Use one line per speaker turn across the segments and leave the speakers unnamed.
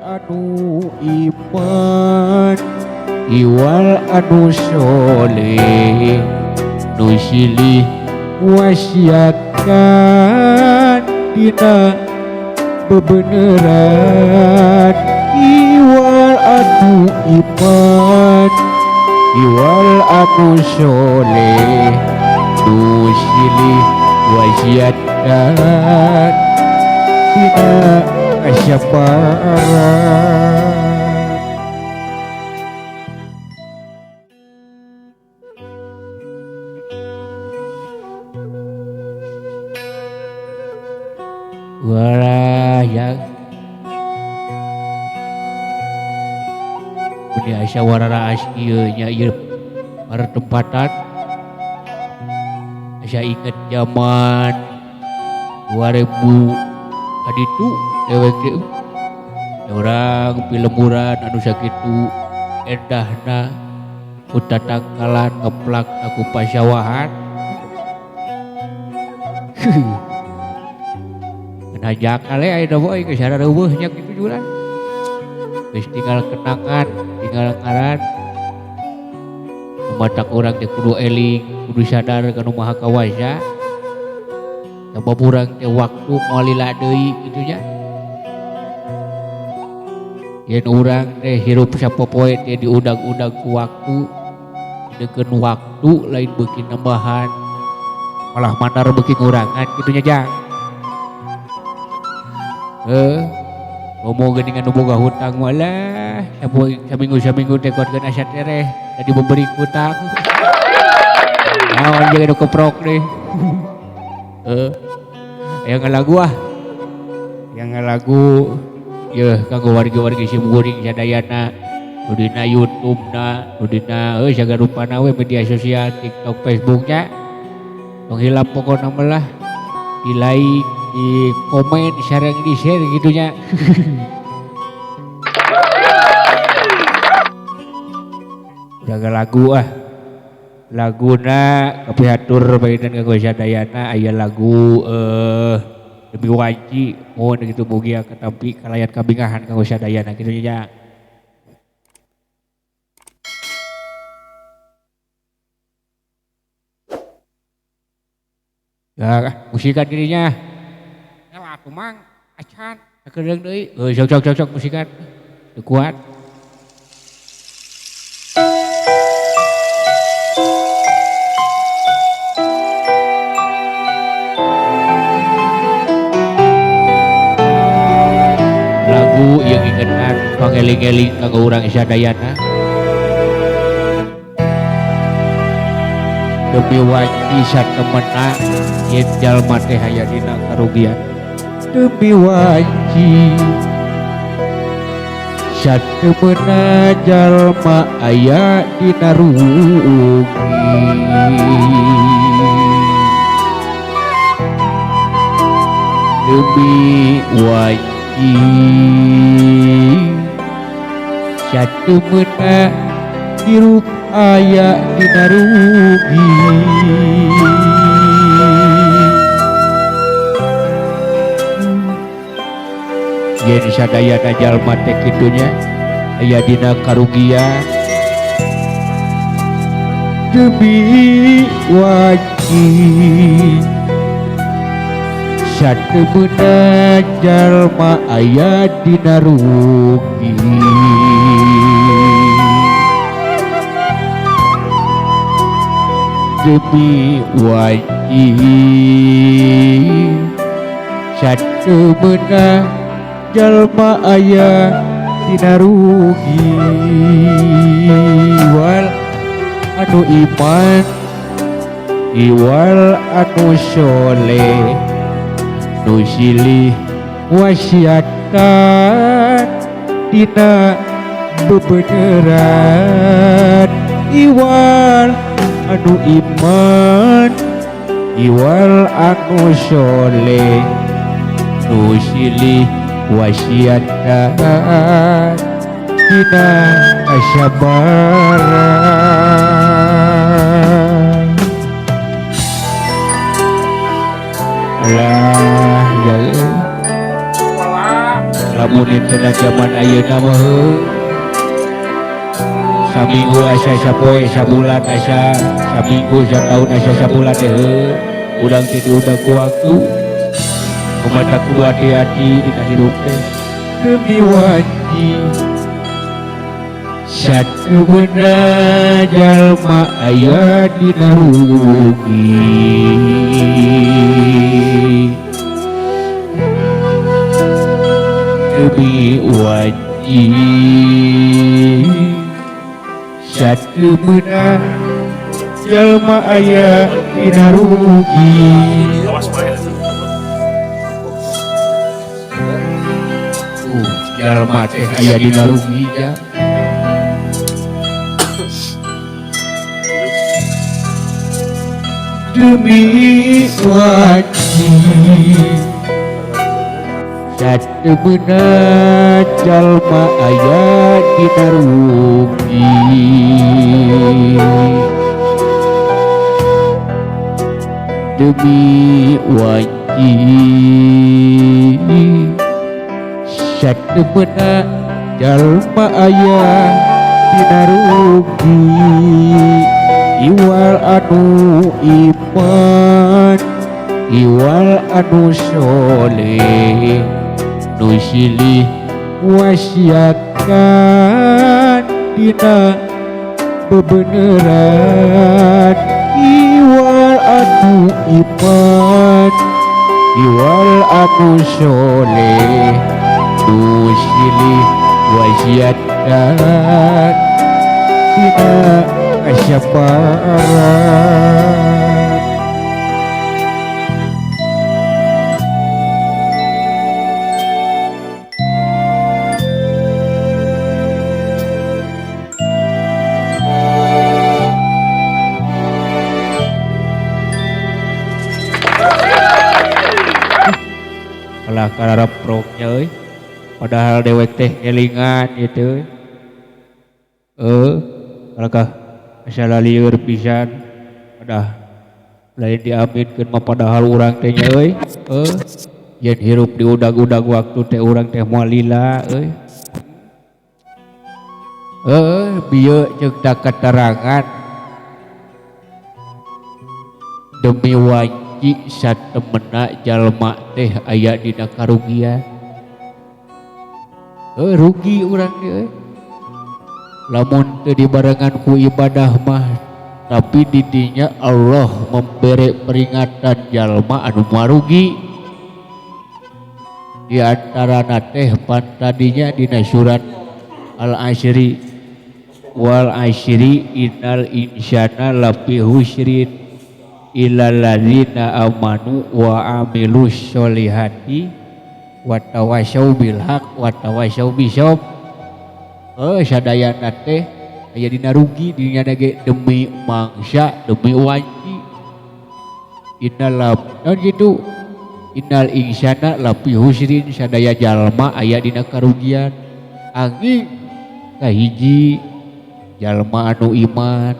anu iman iwal anu soleh nu silih wasiatkan dina bebeneran iwal anu iman iwal anu soleh nu silih wasiatkan dina kasyafaran. Walah ya Budi asa wararaas ieu nya ieu pertempatan asa inget zaman 2000 kaditu dewek teh urang pilemburan anu sakitu endahna ku tatangkalan ngeplak ku pasawahan. Hajakal aya boy geus sareuweuh nya kitu juran. Geus tinggal kenangan, tinggal ngaran. Matak urang teh kudu eling, kudu sadar ka nu Maha Kawasa. Sabab urang teh waktu moal lila deui kitu nya. Yen urang teh hirup sapopoe teh diudag-udag ku waktu, deukeun waktu lain beuki nambahan, malah mandar beuki ngurangan kitu nya jang. Ngomong geuningan nu boga hutang malah saminggu-saminggu teh kuatkeun asa tereh tadi memberi hutang. Naon jeung nu keprok deh. Aya ngalagu ah. Yang ngalagu yeuh kanggo wargi-wargi simkuring sadayana nu dina YouTube na, nu dina euy sagarupana we media sosial TikTok, Facebook nya. Tong hilap pokona mah lah di like, di komen, sareng di share gitunya. Udah lagu ah. Laguna kapihatur bagian kanggo sadayana aya lagu demi wanci mohon gitu mugia katampi kalayan kabingahan kanggo sadayana kitu nya. Ya, musikan dirinya. Lah atuh mang acan sakedeung deui. Heuh sok sok sok musikan. Teu kuat. Lagu yang ingetan pangeling-eling kanggo urang sadayana. Demi wanci satemena yen jalma teh aya dina karugian. Demi wanci satemena jalma aya dina rugi. Demi wanci satemena hirup aya dina rugi. Yen sadayana jalma teh kitu nya aya dina karugian. Demi wanci satemena jalma aya dina rugi. Demi wanci satemena jalma aya dina rugi. Iwal anu iman iwal anu soleh nu silih wasiatan dina bebeneran. Iwal anu iman iwal anu soleh nu silih wasiatan dina kasabaran. Alah ya. Lamun dina zaman ayeuna mah saminggu asa sapoe, sabulan asa saminggu, sataun asa sabulan teh urang teh diundang ku waktu. Kumaha kudu hati-hati dina hirup teh demi wanci satu benda jalma aya dina rugi demi wanci satu benda jalma aya dina rugi. Jalma teh aya dina rugi ja. Demi wanci satu benda jalma aya dina rugi demi wanci satu benda jalma aya dina rugi. Iwal anu iman, iwal anu soleh, nu silih wasiatkan dina bebeneran. Iwal anu iman, iwal anu soleh, nu silih wasiatkan dina kasyaparan. Kalah kararap proknya euy, padahal dewek teh ngelingan gitu euy. Kalakah asal lieur pisan padah lain diaminkeun mah padahal urang teh nya euy. Yen hirup di udag-udag waktu teh urang teh moal lila euy. Bieu jeung keterangan demi wanci satemena jalma teh aya dina karugian. Rugi urang teh euy. Lamun teu dibarengan ku ibadah mah, tapi didinya Allah memberi peringatan jalma anu marugi. Di antarana teh pan tadinya dina surat Al-Asri, wal asri innal insana lafi husrin illal ladzina amanu wa amilus sholihati wa tawasau bil haq wa tawasau bisawab. Sadayana teh aya dina rugi dinya ge demi mangsa demi wanci. Innal naon kitu innal insana lafi husrin, sadaya jalma aya dina karugian. Angin kahiji jalma anu iman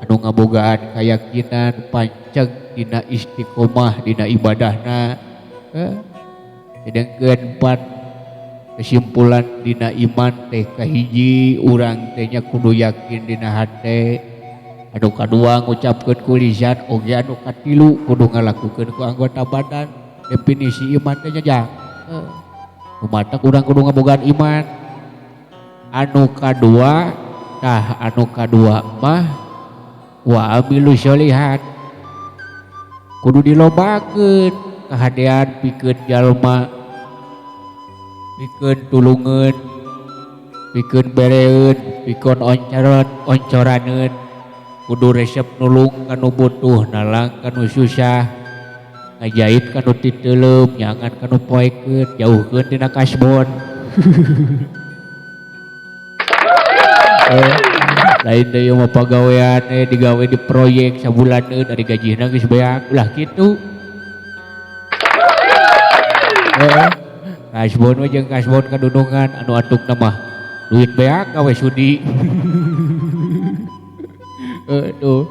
anu ngabogaan kayakinan panceg dina istiqomah dina ibadahna. Sedengkeun pan kesimpulan dina iman teh kahiji urang teh nya kudu yakin dina hate, anu kadua ngucapkeun ku lisan oge anu katilu kudu ngalakukeun ku anggota badan. Definisi iman teh nya jang kumaha urang kudu ngabogaan iman. Anu kadua tah anu kadua mah wa amilu sholihat kudu dilobakeun kahadean pikeun jalma, pikeun tulungeun, pikeun bereun, pikeun oncoran oncoraneun. Kudu resep nulung kanu butuh, nalang kanu susah, ngajait kanu titeuleum, nyangan kanu poekeun, jauhkeun tina kasbon. Lain deui mah pagawean digawe di proyek sabulaneun ari gajihna geus beak ulah kitu. Kasbon we jeung kasbon kadunungan anu antukna mah duit beak gawe sudi. Tuh.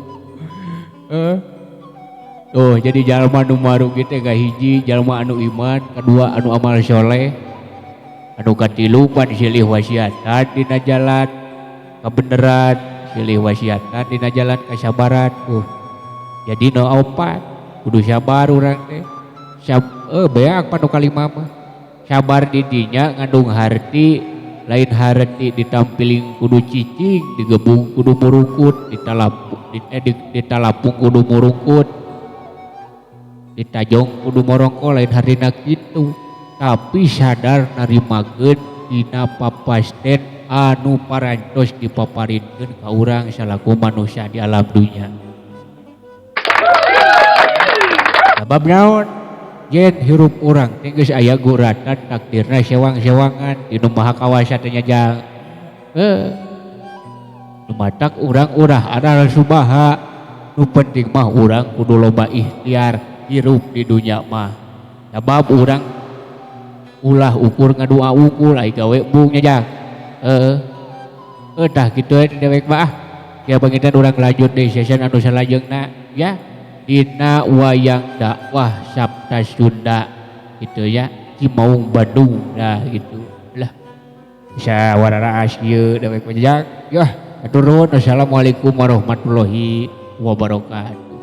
Tuh jadi jalma nu marugi teh kahiji jalma anu iman, kadua anu amal soleh. Anu katilu pan silih wasiatan dina jalan kabeneran, silih wasiatan dina jalan kasabaran tuh. Jadi nu opat kudu sabar urang teh. Beak pan nu kalima mah. Sabar di dinya ngandung harti, lain harti ditampiling kudu cicing, digebung kudu murungkut, ditalapung kudu murungkut, ditajong kudu morongko, lain hartina kitu. Tapi sadar narimakeun dina papasten anu parantos dipaparinkeun ka urang salaku manusia di alam dunya. Sabab naon? Yen hirup urang teh geus aya guratan takdirna sewang-sewangan di nu maha kawasa teh nya jang. Nu matak urang urah aral subaha, nu penting mah urang kudu loba ikhtiar hirup di dunya mah. Sabab urang ulah ukur ngadua ukur ai gawe bung nya jang. Tah kitu we dewek mah ah. Ya panginten urang lanjut deui session anu salajengna ya. Dina wayang dakwah Sapta Sunda gitu ya, Cimaung Bandung nah gitu lah. Bisa wararaas ieu dewek mah jang. Yah, hatur nuhun. Assalamualaikum warahmatullahi wabarakatuh.